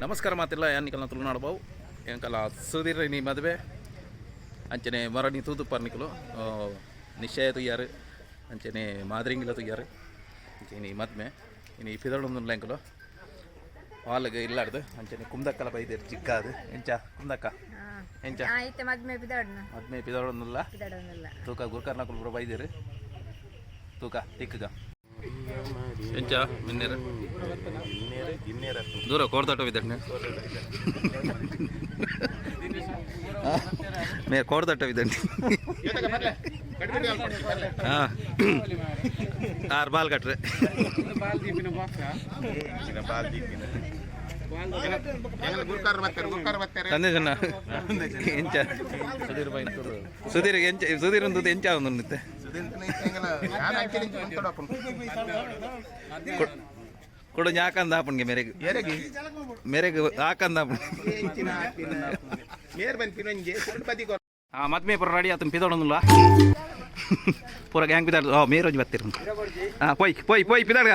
ನಮಸ್ಕಾರ ಮಾತಿಲ್ಲ ಯಾನ್ ತುಳುನಾಡು ಬಾವು ಎಂಕಲ ಸುಧೀರ್ ನೀ ಮದುವೆ ಅಂಚನೆ ಮರಣಿ ತೂದು ಪರ್ನಿಕಲು ನಿಶ್ಚಯ ತುಯ್ಯಾರು ಅಂಚನೆ ಮಾದ್ರಿಂಗಿಲ ತುಯ್ಯಾರು ಅಂಚನೆ ಮದ್ಮೆ ಇನಿ ಪಿದಳೊಂದು ಎಂಕಲು ಹಾಲ್ಗೆ ಇಲ್ಲಾಡ್ದು ಅಂಚನೆ ಕುಂದಕ್ಕಲ ಬೈದೇರು ಚಿಕ್ಕಾದು ಎಂಚ ಕುಂದಕ್ಕ ಎಂಚ? ಇತ್ತೆ ಮದ್ಮೆ ಪಿದಾಡ್ನ. ಮದ್ಮೆ ಪಿದಳೊಂದುಲ್ಲ. ಪಿದಾಡೊಂದಿಲ್ಲ. ತೂಕ ಗುರ್ಕರ್ನಕುಲು ಪೂರ ಬೈದೇರು ತೂಕ ತಿಕ್ಕಗ ಎಂಚ ಮಿನ್ನೇರು ದೂರ ಕೋರ್ದಾಟ ವಿದಣ್ಣೆ ಮೇರೆ ಕೋರ್ದಾಟ ವಿದಂಡಿ. ಹಾಂ, ಆರು ಬಾಲ್ ಕಟ್ರೆ. ತಂದೆ ಜನ ಎಂಚ ಸುಧೀರ್, ಎಂಚ ಸುಧೀರ್ ಒಂದು ಎಂಚ ಒಂದು ಕೊಡು ಯಾಕಂದ ಆಪಣ್ಗೆ ಮೇರೆಗೆ ಮೇರೆಗೆ ಹಾಕಂದ. ಹಾಂ, ಮದ್ಮೆ ಪೂರ ರೆಡಿ ಆತನ ಪಿದಾಡೊಂದುಲ್ಲ ಪೂರ ಗ್ಯಾಂಗ್ ಪಿದಾಡ್. ಓ ಮೇರೋಜ್ ಬರ್ತೀರ. ಹಾಂ, ಪೊಯ್ ಪೊಯ್ ಪೊಯ್ ಪಿದಾಡ್ಗ.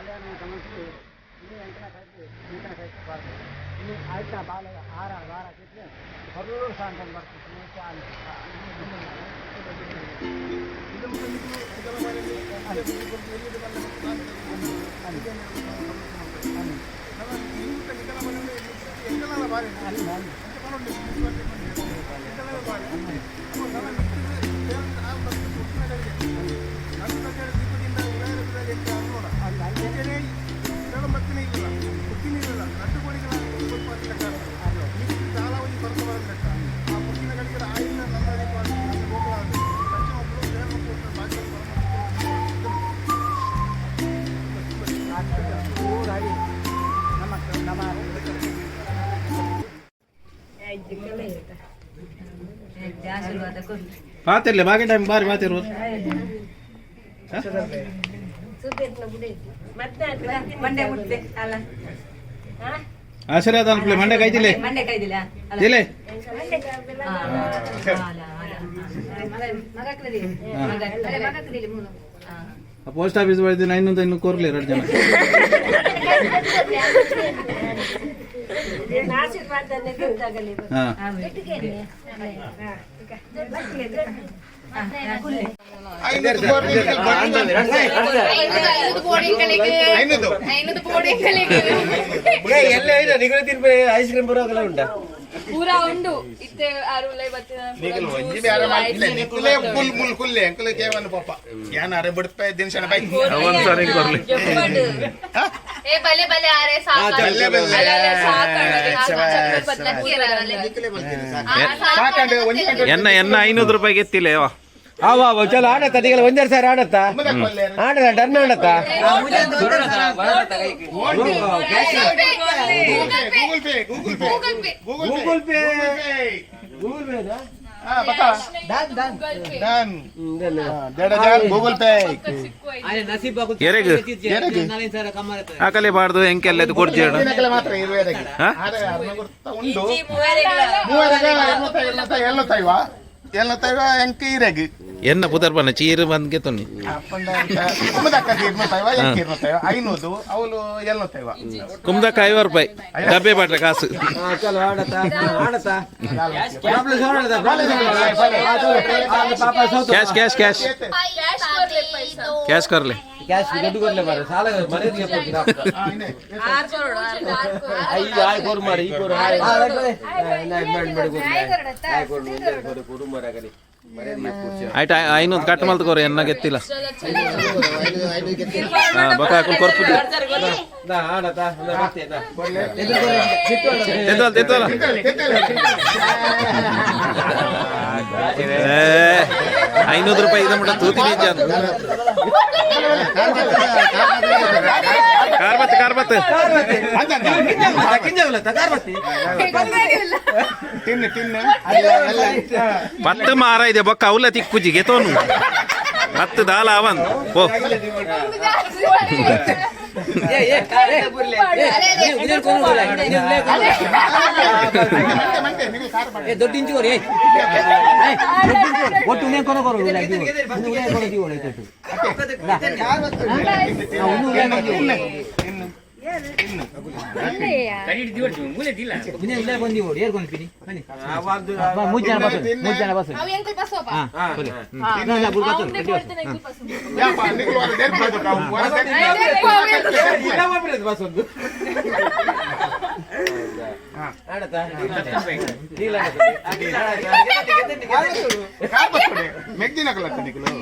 ಕಲ್ಯಾಣ ಸಮಸ್ಯೆ ಇಲ್ಲಿ ಎಂಕನ ಕೈತು ಇಂಕನ ಕೈತು ಬಾರ್ದು ಇಲ್ಲಿ ಆಯ್ತಾ ಬಾಲ ಆರ ವಾರ ಕಿತ್ಲೆ ಹೊರಲೂರು ಸಾಂತ ಬರ್ತದೆ. ಪಾತಿರ್ಲಿ ಬಾಗಿ ಟೈಮ್ ಬಾರಿ ಮಾತಿರು. ಆಶೀರ್ವಾದ ಅನ್ಪ್ಲೆ ಮಂಡೆ ಕಾಯ್ತಿಲ್ಲ. ಮಂಡೆ ಕಾಯ್ದಿಲ್ಲ. ಇಲ್ಲೇ. ಪೋಸ್ಟ್ ಆಫೀಸ್ ಬಳಿದಿನ ಇನ್ನೊಂದು ಇನ್ನು ಕೋರ್ಲಿ ಎರಡು ಜನ. ಹಾ. ಐಸ್ ಕ್ರೀಮ್ ಬರುವಾಗಲ ಉಂಟಾ? ಪೂರಾ ಉಂಡು ಇತ್ತೆ ಆರು ಉಲೈ ಬತ್ತಿನ. ಫುಲ್ ಮುಲ್ ಕುಲ್ಲೆ ಅಂಕಲ್ ಕೇವನ್ ಪಾಪ ಏನಾರೆ ಬಿಡ್ಪೆ ದಿನಶನ ಬೈ. ಒಂದ್ಸಾರಿ ಕೊರ್ಲಿ. ಏ ಬಲೆ ಬಲೆ ಆರೆ ಸಾಕು. ಬಲ್ಲೆ ಬಲ್ಲೆ. ಅಲ್ಲ, ಅಲ್ಲ, ಸಾಕು ಅಣ್ಣ. ಸಾಕಂಡೆ ಒಂಜಿ ಗಂಟೆ. ಎನ್ನ ಎನ್ನ 500 ರೂಪಾಯಿಗೆ ಎತ್ತಿಲ್ಲ ಯವ್ವ. ಅವ ಅವ ಚಲೋ ಆಡತ್ತ ನಿಗಲ ಒಂದೆರಡು ಸಾವಿರ ಆಡತ್ತ ಆಡದ done ಆಡತ್ತ. Google Pay, Google Pay, Google Pay. Google Pay, Google Pay. Done ದೇಡ John Google pay. ಎರೆಗ್? ಆಕಲೆ ಬಾರ್ದು ಎಂಕೆಲ್ಲ ಇದು ಕೊಡ್ಜೇಡು. ದಿನಕಲೆ ಮಾತ್ರ ಇರುವೆರೆಗೆ. ಹಾ? ಆರೆ ಅರ್ನ ಗುರ್ತ ಉಂಡು ಮೂವರೆಗೆ ಎಲ್ನೊತ್ತೈವ ಎಲ್ನೊತ್ತೈವ ಎಂಕ್ ಇರೆಗ್. ಎನ್ನ ಪುದರ್ಪನ ಚೀರು ಬಂದ್ಗೆ ತೊನ್ನಿ. ಕುಮ್ಮದಕ್ಕ ಇರ್ನೊತ್ತೈವ ಎಂಕ್ ಇರ್ನೊತ್ತೈವ 500 ಅವಳು ಎಲ್ನೊತ್ತೈವ. ಕುಮ್ದಕ್ಕ 50 ರೂಪಾಯಿ ಡಬ್ಬೆ ಬಾಟ್ರೆ ಕಾಸು. ಚಲೋ ಆಡತ್ತ ಆಡತ್ತ ಪಾಪ. ಕ್ಯಾಶ್ ಕ್ಯಾಶ್ ಕ್ಯಾಶ್ ಕ್ಯಾಶ್ ಕೊರ್ಲಿ. ಕ್ಯಾಶ್ ದುಡ್ಡು ಕೊಡ್ಲೆ ಮಾರ ಸಾಲ ಮರ್ಯಾದೆ. ಐದು ಆಯ್ ಕೊರು ಮಾರ ಈ ಕೊರು ಆಯ್ ಮಾಡಿ ಮಾಡಿ ಕೊರು ಆಯ್ ಕೊರು ಕೊರು ಕೊರು ಮಾರ ಕಲಿ ಮರ್ಯಾದೆ. ಆಯ್ತು 500 ಕಟ್ ಮಲ್ತ್ಕೋರಿ ಎನ್ನ ಗೆತ್ತಿಲ್ಲ. ಹಾ ಬೊಕ್ಕ ಹಾಕೊಂಡು ಕೊರ್ಪು. ನಾ ಆಡತ್ತ ಮತ್ತೆ ನಾ ತೆತ್ತಲ್ಲ ತೆತ್ತಲ್ಲ. ಏ 500 ರೂಪಾಯಿ ಇದೆ ಮಟ್ಟ ತೂತಿ ನಿಜ. ಕಾರ್ ಬತ್ತು ಕಾರ್ ಬತ್ತು. ತಿನ್ನು ತಿನ್ನು. ಪತ್ತು ಮಾರ ಇದೆ ಬೊಕ್ಕ ಅವಲ ತಿಕ್ಕುಜಿಗೆ ತೋನು ಪತ್ತು ದಾಲ ಅವನ್ ಓ. ಮಂಡೆ ಮಂಡೆ ನಿಮಗೆ ಕಾರ್ ಮಾಡಿ. ದೊಡ್ಡ ಇಂಚು ಕೊರಿ ಒಟ್ಟು ಉನೇನ್ ಕೊನ ಕೊರು ಉನೇನ್ ಕೊನ ಜೀವಳ. ಮೂರು ಜನ ಬಸ್ 3 ಜನ ಬಸ್. ಅವು ಎಂಕುಲ್ ಬಸೋಪ. ಯಾಪ ನಿಗುಲು ವಾರ ದೇರ್ ಬರ್ಬೇಕು ಅವು ವಾರ ದೇರ್. ಬಸ್ ಒಂದು ಕಾರ್ ಬರ್ತದೆ ಮೆಗ್ದಿನ ಕಲತ್ತ ನಿಗುಲು.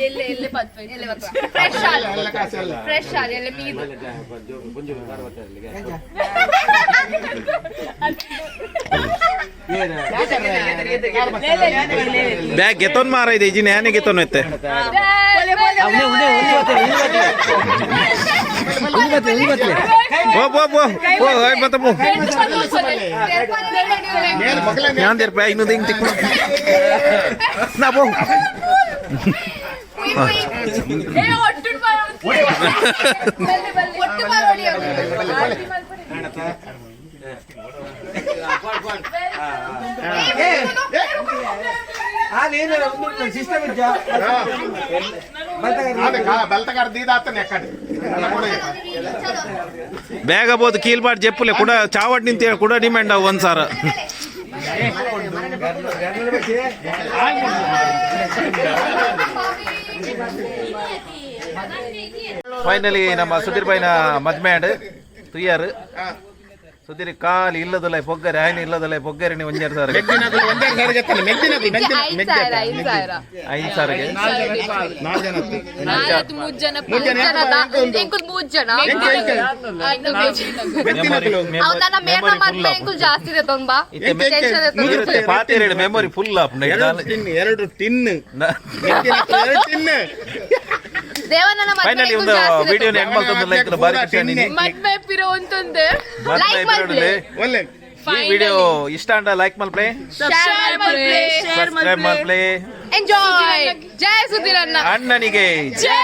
ಎಲ್ಲೆ ಎಲ್ಲೆ ಪತ್ವ ಎಲ್ಲೆ ಪತ್ವ ಫ್ರೆಶ್ ಆಲ್. ಎಲ್ಲ ಕಾಸು ಎಲ್ಲ. ಫ್ರೆಶ್ ಆಲ್ ಎಲ್ಲ ಮೀದು. ಬ್ಯಾಗ್ ಗೆತೋನ್ ಮಾರ ಇದೆ ಇಜಿನ ಯಾನೆ ಗೆತೋನ್ ಎತ್ತೆ. ಬೋ ಬೋ ಬೋ ಬೋ ಓಯ್ ಬತ್ತ ಬೋ. ನೇರ ಮಗಲೇ. ഞാൻ തീർപ്പ 500 ಹಿಂಗ್ ತಿಕ್ಕು ನಾ ಬೋ. ಒಟ್ಟು ಬರೋಡಿ. ಸಿಸ್ಟಮ್ ಬಲ್ತಗಾರ ದೀದಾತನೆ ಅಕ್ಕಡೆ. ಬೇಗ ಬೋದು ಕೀಲ್ಪಾಟ್ ಜೆಪ್ಪುಲೆ ಕೂಡ ಚಾವಟ್ ನಿಂತ ಕೂಡ ಡಿಮ್ಯಾಂಡ್ ಅವು ಒಂದ್ ಸಾರ. ಫೈನಲಿ ನಮ್ಮ ಸುಧೀರ್ ಭಾಯ್ನ ಮದ್ಮೆ ಆಂಡ್ ತುಯ್ಯಾರು. ಸುಧೀರ್ ಕಾಲಿ ಇಲ್ಲದಲ್ಲ ಪೊಗ್ಗರೆ ಆಯ್ನ ಇಲ್ಲದಲ್ಲ ಪೊಗ್ಗರೆ ಒಂಜೆರಡು ಸಾವಿರ. ಮೆದ್ದಿನಕುಲು ಒಂದೆರಡು ಸಾವಿರ ಗೆತ್ತಲ್ಲ, ಮೆದ್ದಿನಕುಲು, ಮೆದ್ದಿನ 5,000, 5,000. 5,000ಗೆ. ನಾಲ್ಕು ಜನ. ನಾಲ್ಕು, ಮೂರು ಜನ. ಮೂರ್ ಜನ. ಎಂಕುಲ್ ಮೂರು ಜನ. ಮೆದ್ದಿನಕುಲು. ಅವ್ನ ಮೇರ್ನ ಮದ್ವೆ ಎಂಕುಲ್ ಜಾಸ್ತಿ ಇದೆ ತೊಂಬ. ಟೆನ್ಷನ್ ಇದೆ. ಪಾತೇರೇಡು ಮೆಮೊರಿ ಫುಲ್ ಆಪ್. ಎರಡು ಟಿನ್, ಎರಡು ಟಿನ್ ಮೆದ್ದಿನಕುಲು, ಎರಡು ಟಿನ್. ದೇವನ ಮದ್ವೆ ಫೈನಲಿ ಎಂಕುಲ್ ಒಂದು ಜಾಸ್ತಿ ಇದೆ. ವಿಡಿಯೋ ಎಂಡ್ ಮಲ್ತೊಂದು ಲೈಕ್ ಬಾರಿ ಖುಷಿ ಆಂಡ್. ಮದ್ವೆ ಪಿರೋ ಅಂತಂದೆ ಲೈಕ್ ಮಲ್ಪ್ಲೆ. ಒಳ್ಳೆ. ಈ ವಿಡಿಯೋ ಇಷ್ಟ ಅಂಡ ಲೈಕ್ ಮಲ್ಪ್ಲೆ, ಶೇರ್ ಮಲ್ಪ್ಲೆ, ಸಬ್ಸ್ಕ್ರೈಬ್ ಮಲ್ಪ್ಲೆ. ಎಂಜಾಯ್. ಜೈ ಸುಧೀರಣ್ಣ. ಅಣ್ಣನಿಗೆ ಜೈ.